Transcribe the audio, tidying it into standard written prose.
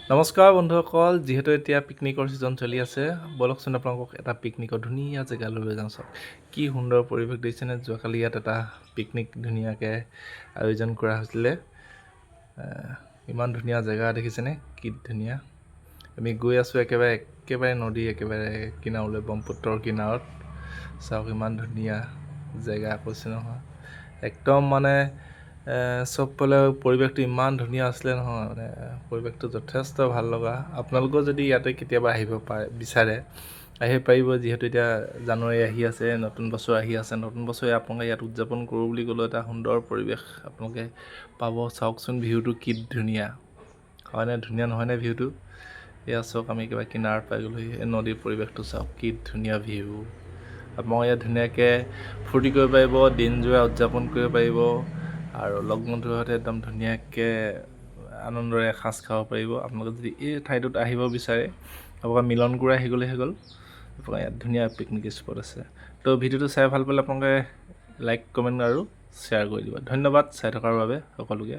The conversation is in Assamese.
নমস্কাৰ বন্ধুসকল, যিহেতু এতিয়া পিকনিকৰ ছিজন চলি আছে, ব'লকচোন আপোনালোকক এটা পিকনিকৰ ধুনীয়া জেগালৈ লৈ যাওঁ। চাওক কি সুন্দৰ পৰিৱেশ দেখিছেনে? যোৱাকালি ইয়াত এটা পিকনিক ধুনীয়াকৈ আয়োজন কৰা হৈছিলে। ইমান ধুনীয়া জেগা দেখিছেনে? কি ধুনীয়া! আমি গৈ আছোঁ একেবাৰে একেবাৰে নদী একেবাৰে কিনাৰলৈ, ব্ৰহ্মপুত্ৰৰ কিনাৰত। চাওক ইমান ধুনীয়া জেগা, কৈছোঁ নহয়, একদম মানে চবফালে পৰিৱেশটো ইমান ধুনীয়া আছিলে নহয়, মানে পৰিৱেশটো যথেষ্ট ভাল লগা। আপোনালোকেও যদি ইয়াতে কেতিয়াবা আহিব পাৰে, বিচাৰে, আহিব পাৰিব। যিহেতু এতিয়া জানুৱাৰী আহি আছে, নতুন বছৰ আহি আছে, নতুন বছৰে আপোনালোকে ইয়াত উদযাপন কৰোঁ বুলি ক'লেও এটা সুন্দৰ পৰিৱেশ আপোনালোকে পাব। চাওকচোন ভিউটো কি ধুনীয়া হয়নে? ধুনীয়া নহয়নে ভিউটো? এয়া চাওক, আমি কিবা কিনাৰত পাই গ'লোহি। এই নদীৰ পৰিৱেশটো চাওক, কি ধুনীয়া ভিউ! আপোনালোকে ইয়াত ধুনীয়াকৈ ফূৰ্তি কৰিব পাৰিব, দিনজোৰা উদযাপন কৰিব পাৰিব আৰু লগ বন্ধুৰ সৈতে একদম ধুনীয়াকৈ আনন্দৰে এসাঁজ খাব পাৰিব। আপোনালোকে যদি এই ঠাইটোত আহিব বিচাৰে, আপোনালোকে মিলনপুৰ আহি গ'লে হৈ গ'ল। আপোনালোকৰ ইয়াত ধুনীয়া পিকনিক স্পট আছে। তো ভিডিঅ'টো চাই ভাল পালে আপোনালোকে লাইক, কমেণ্ট আৰু শ্বেয়াৰ কৰি দিব। ধন্যবাদ চাই থকাৰ বাবে সকলোকে।